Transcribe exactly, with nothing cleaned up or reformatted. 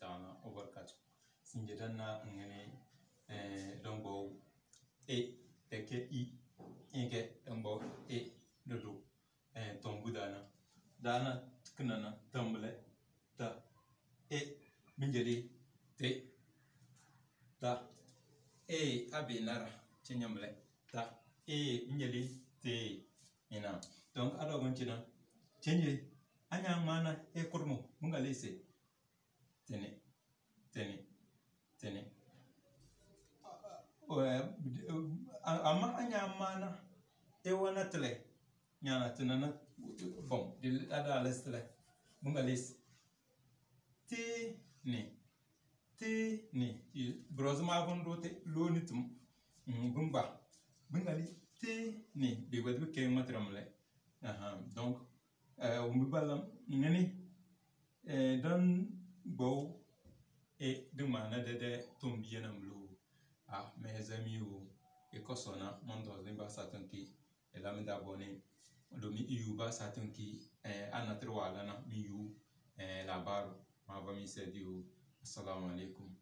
taala wabarakatuh. Sinje dana ngene, eh, dangbawu e, teke i, inke dangbawu e, dudu, eh, tombu dana. Dana kinana tambule, ta, e, minjeli, te, ta, e, abinara, chenyambule, ta, e, minjeli, te, ina. Donc, adogon china, chenye, anya mana, e kurmo, mungalese, tene, tene, tene. Eh, a-, amma anya mana, e wana tele, nyana tinana, bom, di ada les tele, mungalese. Tini, tini, i, brozi ma bundu te, loni tum, mm, bumba, bungali, tini, bi wadi bi ke matram le. Aha, donc, eh, umbi balam, ngani, eh, dangbawu e, di mana dede tumbiye na mlu. Ah, mes amis, o, e kosona, mon dos limba satunki, e la mi da bone, domin iyu ba satunki, eh, anatir wala na, mi yu, eh, labaru, ma ba mi sediu. Assalamu alaikum.